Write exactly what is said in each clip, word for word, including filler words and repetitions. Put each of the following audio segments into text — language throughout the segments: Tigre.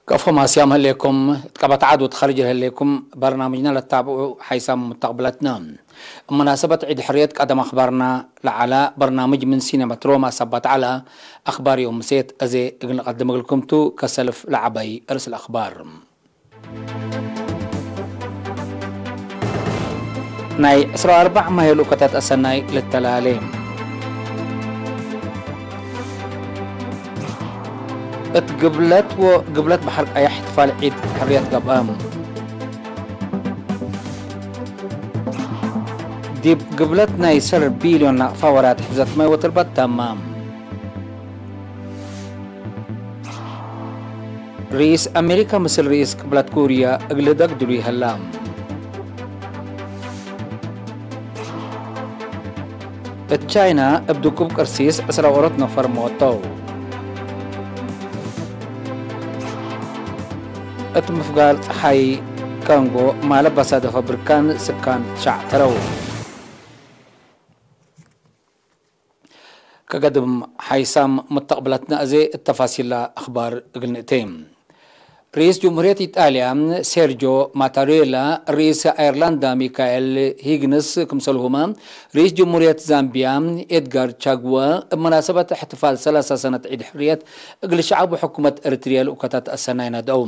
ከፎ ማስያም ህሌኩም፣ እት ቀበት ዐድ ወትኸርጅ ለህሌኩም በርናምጅና ለታብዑ ሓይሳም ሙተቅብለትነ። እብ መናሰበት ዒድ ሕርየት ቀደም አኽባርና ለዐለ በርናምጅ ምን ሲኔማት ሮማ ሰበት ዐለ። አኽባር ዮም ምሴት አዜ እግል ንቀድም እግልኩም ቱ፣ ከሰልፍ ለዐበይ ርእስ ለአኽባር። ናይ ዕስራ ወአርበዕ ማዮ ልኡከታት አሰናይ ልተላሌ። እት ግብለት ወግብለት በሐር ቀየሕ እሕትፋል ዒድ ሕርየት ገብአ። ዲብ ግብለት ናይ ሰር ቢልዮን ናቅፋ ወራድ ሕፍዘት ማይ ወትርበት ተመ። ርኢስ አሜሪከ ምስል ርኢስ ቅብለት ኩርየ እግል ህደግ ድሉይ ሀላ። እት ቻይና እብ ድቁብ ቅርሲስ ዕስራ ወአራት ነፈር ሞተው። እት ምፍጋር ጸሓይ ካንጎ ማለ ባሳደፈ ብርካን ስካን ሻዕ ተረው። ከገድም ሓይሳም ሙተቅብለትነ አዜ እት ተፋሲላ አኽባር እግል ንእቴ። ርኢስ ጅምሁርየት ኢጣልያ ሴርጆ ማታሬላ፣ ርኢስ አይርላንዳ ሚካኤል ሂግንስ፣ ክምሰልሁመ ርኢስ ጅምሁርየት ዛምቢያ ኤድጋር ቻግወ፣ እብ መናሰበት እሕትፋል ሰላሳ ሰነት ዒድ ሕርየት እግል ሸዐብ ወሕኩመት ኤሪትርየ ልኡከታት አሰናይ ነድአው።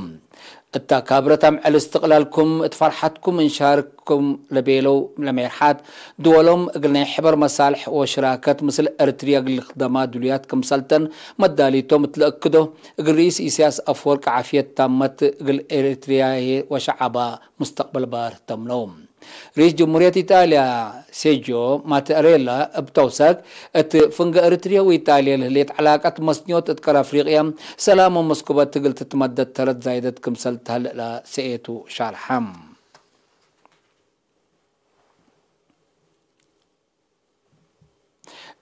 እታ ካብረት አምዕል እስትቅላልኩም እት ፈርሐትኩም እንሻርኩም ለቤለው ለሜርሓት ድወሎም፣ እግል ናይ ሕበር መሳልሕ ወሽራከት ምስል ኤሪትርየ እግል ልክደማ ድሉያት ክምሰልተን መዳሊቶም እት ለእክዶ፣ እግል ርኢስ ኢሳያስ አፈወርቂ ዓፍየት ታመት፣ እግል ኤሪትርያዬ ወሸዐባ ሙስተቅበል ባር ተምነው። ርኢስ ጅምሁርየት ኢጣልያ ሴርጂዮ ማታሬላ እብ ተውሳክ፣ እት ፍንገ ኤሪትርየ ወኢጣልየ ለህሌት ዐላቀት መስንዮት እት ቀር አፍሪቅየ ሰላም ወመስኩበት እግል ትትመደድ ተረት ዛይደት ክምሰል ተህልእላ ሰኤቱ ሻርሐ።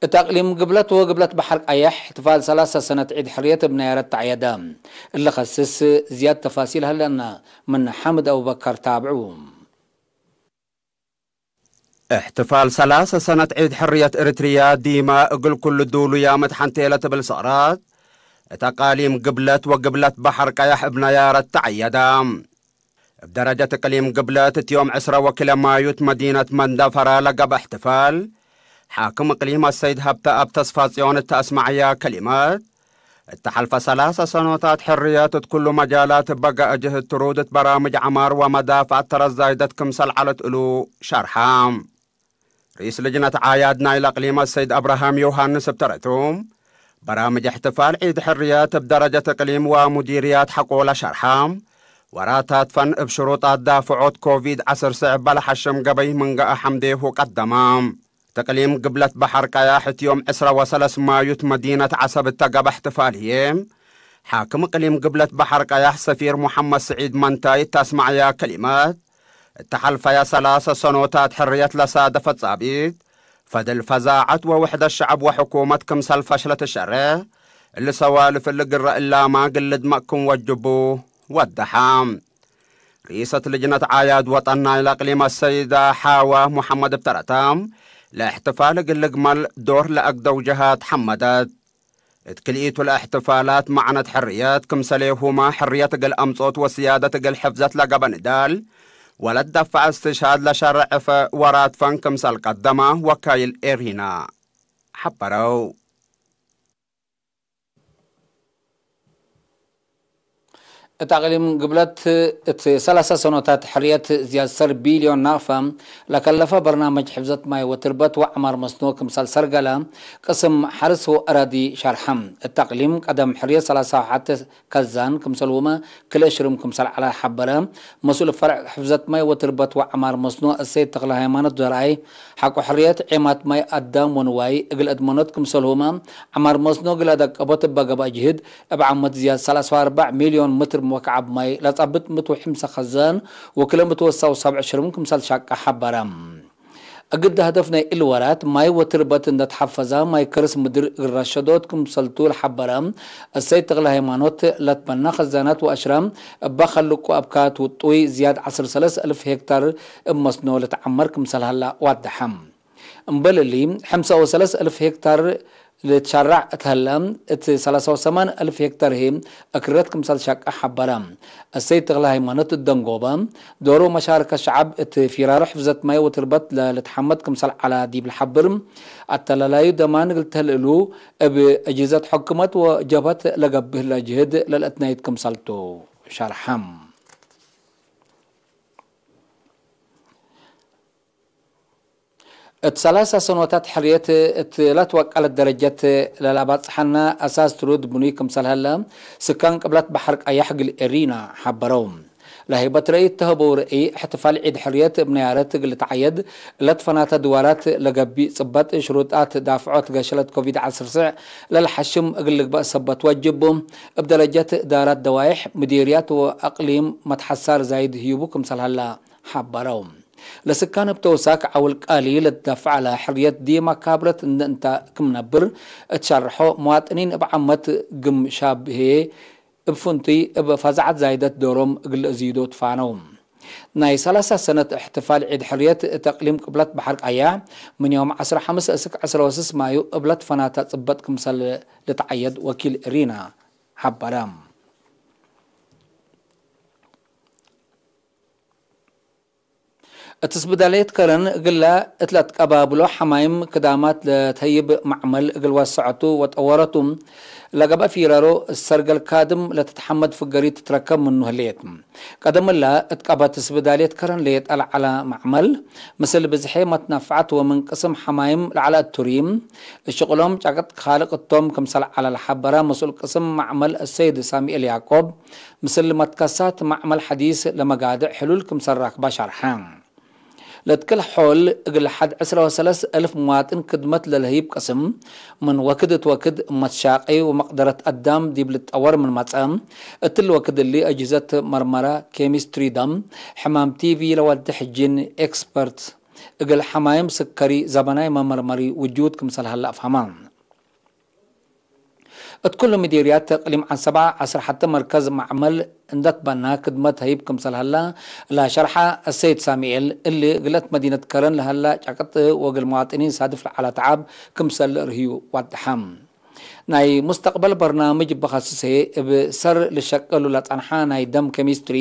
እት አቅሊም ግብለት ወግብለት በሐር ቀየሕ እሕትፋል ሰላሳ ሰነት ዒድ ሕርየት እብ ናያረት ተዐየደ። እለ ከስስ ዝያድ ተፋሲል ሀለነ ምን ሓምድ አቡበከር ታብዑ። እሕትፋል ሰላሰ ሰነት ዒድ ሕርየት ኤሪትርያ ዲመ እግል ኩሉ ዱሉያመት ሐንቴ ለትብል ሰቅራት፣ እት አቃሊም ግብለት ወግብለት በሐር ቀያሕ እብ ነያረት ተዐየደ። እብ ደረጀት እቅሊም ግብለት፣ እት ዮም ዕስረ ወክልኤ ማዩት መዲነት መንደፈራ ለገብአ እሕትፋል፣ ሓክም እቅሊም አሰይድ ሀብተአብ ተስፋጽዮን እተ አስመዐያ ከሊመት፣ እተ ሐልፈ ሰላሰ ሰኖታት ሕርየት እት ኩሉ መጃላት እበ ገአ ጅህድ ትሩድ እት በራምጅ ዐማር ወመዳፍዐት ተረት ዛይደት ክምሰል ዐለት እሉ ሸርሐ። ርኢስ ልጅነት ዓያድ ናይለ እቅሊም አሰይድ አብርሃም ዮሃንስ እብ ተረቱ፣ በራምጅ እሕትፋል ዒድ ሕርየት እብ ደረጀት እቅሊም ወሙዲርያት ሐቆለ ሸርሐ፣ ወራታት ፈን እብ ሽሩጣት ዳፍዖት ኮቪድ ዐስር ስዕብ በለሐሽም ገበይ ምን ገአ ሐምዴሁ ቀደመ። እት እቅሊም ግብለት በሐር ቀያሕ እት ዮም ዕስረ ወሰለስ ማዩት መዲነት ዐሰብ እተ ገብአ እሕትፋል ህዬ፣ ሓክም እቅሊም ግብለት በሐር ቀያሕ ሰፊር ሙሐመድ ስዒድ መንታይ እተ አስመዐያ ከሊመት፣ እተ ሐልፈየ ሰላሰ ሰኖታት ሕርየት ለሳደፈ ጻብኢት፣ ፈድል ፈዛዐት ወውሕደት ሸዐብ ወሕኩመት ክምሰል ፈሽለት ሸሬሕ፣ እሊ ሰዋልፍ እሊ ግረ እላመ እግል ልድመቅ ክም ወጅቡ ወደሐ። ርኢሰት ልጅነት ዓያድ ወጠን ናይለ እቅሊም አሰይደ ሓዋ ሙሐመድ እብ ተረተ፣ ለእሕትፋል እግል ልግመል ዶር ለአግደው ጀሃት ሐመደት። እት ክልኢቱ ለእሕትፋላት መዕነት ሕርየት፣ ክምሰሌሁመ ሕርየት እግል አምጾት ወስያደት እግል ሕፍዘት ለገብአ ንዳል ወለትደፈዐ እስትሽሃድ ለሸርዕ እፈ ወራት ፈን ክምሰል ቀደመ ወካይል ኤሪና ሐበረው። እት አቅሊም ግብለት እት ሰላሳ ሰኖታት ሕርየት ዝያድ ሰር ቢልዮን ናቅፋ ለከለፈ በርናመጅ ሕፍዘት ማይ ወትርበት ወዐማር መስኖ ክምሰል ሰርገለ ቅስም ሐርስ ወአራዲ ሸርሐ። እት አቅሊም ቀደም ሕርየት ሰላሳ ወሐተ ከዛን ክምሰልሁመ ክልኤ ሽርም ክምሰል ዐለ ሐበረ መስኡል ፈርዕ ሕፍዘት ማይ ወትርበት ወዐማር መስኖ እሰይድ ተክለ ሃይማኖት ዘርአይ። ሐቆ ሕርየት ዔማት ማይ አዳም ወንዋይ እግል አድመኖት ክምሰልሁመ ዐማር መስኖ እግል አደቀቦት እበ ገብአ ጅህድ እብ ዓመት ዝያድ ሰላሳ ወአርበዕ ሚልዮን ምትር መክዐብ ማይ ለጸብጥ ምእት ወሐምሳ ከዛን ወክልኤ ምእት ወሰብዓ ወሰብዕ ሽርም ክምሰል ሻቀ ሐበረ። እግል ሀደፍ ናይ እሊ ወራት ማይ ወትርበት እንደ ተሐፈዘ ማይ ከርስ ምድር እግል ረሸዶት ክምሰልቱ ለሐበረ እሰይድ ተክለ ሃይማኖት፣ ለትበነ ከዛናት ወአሽረ እበ ከልቁ አብካት ውጡይ ዝያድ ዐስር ሰለስ አልፍ ሄክታር እብ መስኖ ልትዐመር ክምሰል ሀላ ዋደሐ። እምበል እሊ፣ ሐምሳ ወሰለስ አልፍ ሄክታር ልትሸረዕ እት ሀለ፣ እት ሰላሳ ወሰማን አልፍ ሄክተር ህይ አክርረት ክምሰል ሸቀ ሐበረ። አሰይድ ተክለ ሃይማኖት እት ደንጎበ፣ ዶር ወመሻረከት ሸዐብ እት ፊራሮ ሕፍዘት ማይ ወትርበት ለልትሐመድ ክምሰል ዐለ ዲብ ለሐብር፣ አተላላዩ ደማን እግል ተህል እሉ፣ እብ አጅህዘት ሕኩመት ወጀብሀት ለገብእ ህለ ጅህድ ለልአትናይት ክምሰልቱ ሸርሐ። እት ሰላሳ ሰኖታት ሕርየት እት ለትወቀለት ደረጀት ለለአባጽሐነ አሳስ ትሩድ ብኑይ ክምሰል ሀለ፣ ስካን ቅብለት በሐር ቀያሕ እግል ኤሪና ሐበረው። ለህይበት ረአይ እተሀበው ርእይ፣ እሕትፋል ዒድ ሕርየት እብ ነያረት እግል ልትዐየድ፣ እለት ፈናተ ድዋራት ለገቢእ ጽበጥ ሽሩጣት ዳፍዖት ገሸለት ኮቪድ ዐስር ስዕ ለልሐሽም እግል ልግበእ ሰበት ወጅቡ፣ እብ ደረጀት እዳራት ደዋይሕ፣ ምዲርያት ወአቅሊም መትሐሳር ዛይድ ህዩቡ ክምሰል ሀለ ሐበረው። ለስካን እብ ተውሳክ ዐውል ቃሊ ለትዳፍዕ ዐለ፣ ሕርየት ዲብ መካብረት እንደ እንተ ክም ነብር እት ሸርሖ፣ መዋጥኒን እብ ዓመት ግም ሻብ ህዬ እብ ፍንቱይ እብ ፈዛዐት ዛይደት ዶሮም እግል ለአዝይዶ ትፋነው። ናይ ሰላሳ ሰነት እሕትፋል ዒድ ሕርየት እት አቅሊም ቅብለት በሐር ቀያሕ ምን ዮም ዐስር ሐምስ እስክ ዐስር ወስስ ማዩ እብ ለትፈናተ ጽበጥ ክምሰል ልትዐየድ ወኪል እሪና ሐበረ። እት ስብዳልየት ከረን እግለ እት ለትቀባብሎ ሐማይም ክዳማት ለተህይብ መዕመል እግል ወሰዐቱ ወጠወረቱ ለገብአ ፊራሮ ሰርገል ካድም ለትትሐመድ ፍገሪት ትትረከብ ምኑ ህሌት። ቀደም እለ እት ቀበት ስብዳልየት ከረን ሌጠ ለዐለ መዕመል፣ ምስል ብዝሔ መትነፍዐት ወምን ቅስም ሐማይም ለዐለ እቱሪም፣ እሽቅሎም ጫቅጥ ካልቅ እቶም ክምሰል ዐለ ለሐበረ መስኡል ቅስም መዕመል አሰይድ ሳሚኤል ያዕቆብ፣ ምስል መትከሳት መዕመል ሐዲስ ለመጋድዕ ሕሉል ክምሰል ራክበ ሸርሐ። ለትክል ሖል እግል ሐድ ዕስረ ወሰለስ አልፍ ምዋጥን ክድመት ለልህይብ ቅስም፣ ምን ወክድ እት ወክድ እመትሻቄ ወመቅደረት አዳም ዲብ ልትጠወር ምን መጽአ፣ እትሊ ወክድ እሊ አጅህዘት መርመረ ኬሚስትሪ ደም፣ ሕማም ቲቪ ለወድሕ ጂን ኤክስፐርት እግል ሐማይም ስከሪ ዘበናይ መመርመሪ ውጁድ ክምሰል ሀለ አፍሀመ። እት ኩሉ ምዲርያት እቅሊም ዐንሰበ ዐስር ሐተ መርከዝ መዕመል እንደ ትበና ክድመት ሀይብ ክምሰል ሀለ ለሸርሐ አሰይድ ሳሚኤል፣ እሊ እግለት መዲነት ከረን ለሀለ ጫቅጥ ወእግል መዋጥኒን ሳድፍ ለዐለ ተዓብ ክምሰል ርእዩ ወደሐ። ናይ ሙስተቅበል በርናምጅ እብ ከስስ ህዬ፣ እብ ሰር ልሸቀሉ ለጸንሐ ናይ ደም ኬሚስትሪ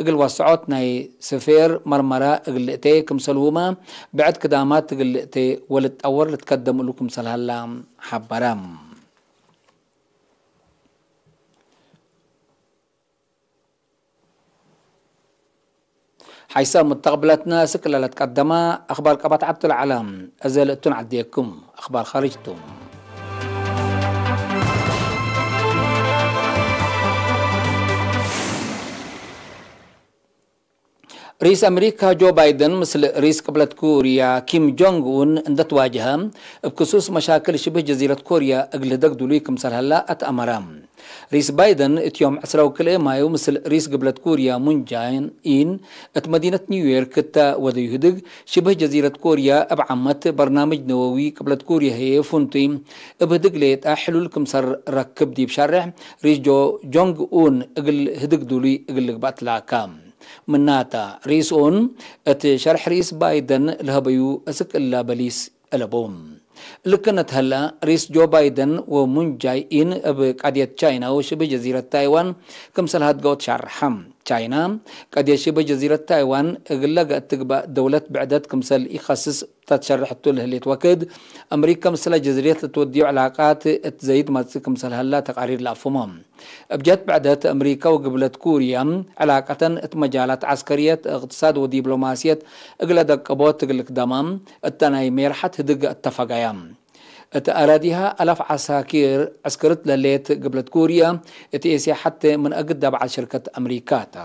እግል ወሰዖት ናይ ስፌር መርመረ እግል ልእቴ ክምሰልሁመ፣ ብዕድ ክዳማት እግል ልእቴ ወልትጠወር ልትከደም እሉ ክምሰል ሀለ ሐበረ። ሐይሰ ሙተቅብለትነ እስክ ለለትቀደመ አክባር ቀበት ዐብቱ ለዐለ፣ እዘ ለእቱን ዐዴኩም አክባር ካርጅ ቱ። ርኢስ አምሪካ ጆ ባይደን ምስል ርኢስ ቅብለት ኮርያ ኪም ጆንግ ኡን እንደ ትዋጀሀ፣ እብ ክሱስ መሻክል ሽብህ ጀዚረት ኮርያ እግል ህደግ ዱሉይ ክምሰል ሀላ አትአመረ። ርኢስ ባይደን እት ዮም ዕስራ ወክልኤ ማዩ ምስል ርኢስ ግብለት ኮርያ ሙን ጃይን ኢን እት መዲነት ኒውዮርክ እተ ወደዩ ህድግ፣ ሽብህ ጀዚረት ኮርያ እብ ዓመት በርናምጅ ነወዊ ቅብለት ኮርያ ህዬ ፍንቱይ እብ ህድግ ሌጠ ሕሉል ክምሰል ረክብ ዲብ ሸርሕ፣ ርኢስ ጆ ጆንግ ኡን እግል ህድግ ዱሉይ እግል ልግበእ ትላከ። ምናተ፣ ርኢስ ኡን እት ሸርሕ ርኢስ ባይደን ለሀበዩ እስክ እለ በሊስ አለቡ። እሊ ክነት ሀለ፣ ርኢስ ጆ ባይደን ወሙን ጃይ ኢን እብ ቀድየት ቻይና ወሽብህ ጀዚረት ታይዋን ክምሰል ሀድገው ተሻርሐ። ቻይና፣ ቀድየት ሽብህ ጀዚረት ታይዋን እግለ ገእት ትግበእ ደውለት ብዕደት ክምሰል ኢከስስ ተትሸርሕ እቱ ለህሌት ወክድ፣ አምሪከ ምስለ ጀዚረት ለትወድዩ ዕላቃት እት ዘይድ መጽእ ክምሰል ሀላ ተቃሪር ለአፍህሞ። እብ ጀት ብዕደት፣ አምሪከ ወግብለት ኩርየ ዕላቀተን እት መጃላት ዐስከርየት፣ እቅትሳድ ወዲብሎማስየት እግለ ደቅቦት እግል ልክደማ፣ እተ ናይ ሜርሐት ህድግ አተፈጋያ። እት አራዲሃ አላፍ ዐሳኪር ዐስከርት ለሌት ግብለት ኩርየ፣ እት ኤስያ ሐቴ ምን አግደ በዐል ሽርከት አምሪካ ተ።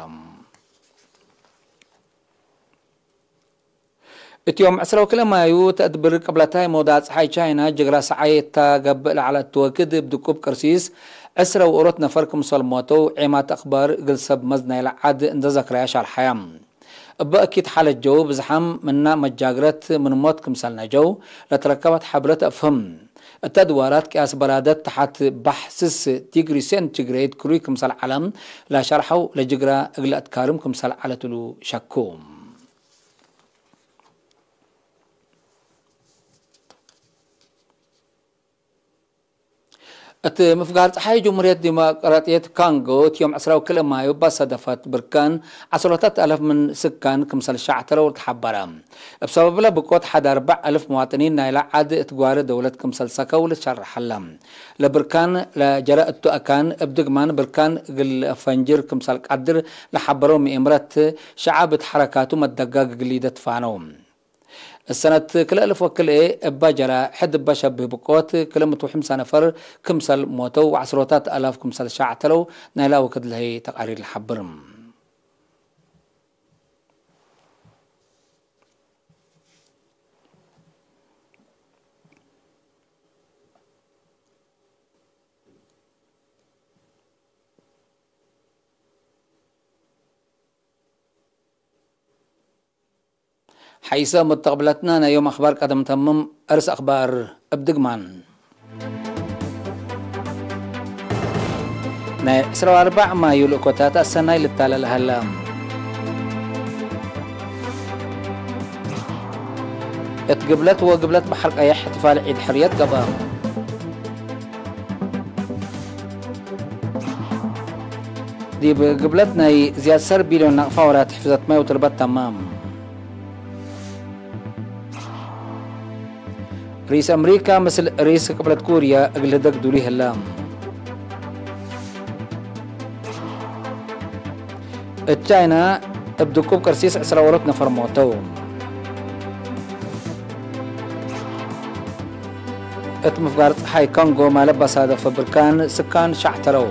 እት ዮም ዕስራ ወክልኤ ማዩ፣ ተአድብር ቅብለታይ መውዳዕ ጸሓይ ቻይና ጅግራ ሰዓይ እታ ገብእ ለዐለት ወክድ፣ እብ ድቁብ ቅርሲስ ዕስረ ወእሮት ነፈር ክምሰል ሞተው፣ ዔማት አክባር እግል ሰብ መዝ ናይለ ዐድ እንደ ዘክረያ ሻርሐያ። እበ እኪት ሓለት ጀው፣ ብዝሓም ምና መጃግረት ምን ሞት ክምሰል ነጀው፣ ለትረከበት ሐብረት አፍህም። እተ ድዋራት ቅያስ በራደት ተሐት ባሕ ስስ ዲግሪ ሴንቲግሬድ ክሩይ ክምሰል ዐለ ለሸርሐው፣ ለጅግራ እግለ አትካርም ክምሰል ዐለት እሉ ሸኩ። እት ምፍጋር ጸሓይ ጅምሁርየት ዲሞቅራጥየት ካንጎ፣ እት ዮም ዕስራ ወክልኤ ማዩ እብ አሰደፈት ብርካን፣ ዐሰሮታት አላፍ ምን ስካን ክምሰል ሻዕ ተለው ተሓበረ። እብ ሰበብለ ብቆት ሐድ አርበዕ አልፍ መዋጥኒን ናይላ ዐድ እት ግዋሪ ደውለት ክምሰል ሰከው ልትሸረሕ ሀለ። ለብርካን ለጀረ እቱ አካን፣ እብ ድግማን ብርካን እግል ፈንጅር ክምሰል ቀድር ለሐበረው ምኤምረት፣ ሸዐብ እት ሐረካቱ መደጋግ እግል ኢደትፋነው። እሰነት ክልኤ አልፍ ወክልኤ እበ ጀረ ሕድ እበ ሸብህ ብቆት ክልኤ ምእት ወሐምሳ ነፈር ክምሰል ሞተው ወዐስሮታት አላፍ ክምሰል ሻዕ ተለው ናይላ ወክድ ለህይ ተቃሪር ለሐብር። ሐይሰ ሙተቅብለትና ናይ ዮም አኽባር ቀደም ተምም። እርስ አኽባር እብ ድግማን። ናይ ዕስራ ወአርበዕ ማዩ ልእኮታት አሰናይ ልታለል ሀለ። እት ግብለት ወግብለት በሐር ቀየሕ እሕትፋል ዒድ ሕርየት ገብአ። ዲብ ግብለት ናይ ዝያድ ሰር ቢልዮን ናቅፋ ወራት ሕፍዘት ማይ ወትርበት ተማም። ርኢስ አምሪካ ምስል ርኢስ ቅብለት ኩርያ እግል ህደግ ዱሊ ህለ። እት ቻይና እብ ድቁብ ቅርሲስ ዕስራ ወሮት ነፈር ሞተው። እት ምፍጋር ጸሓይ ኮንጎ ማለ ባሳደፈ ብርካን ስካን ሻዕ ተረው።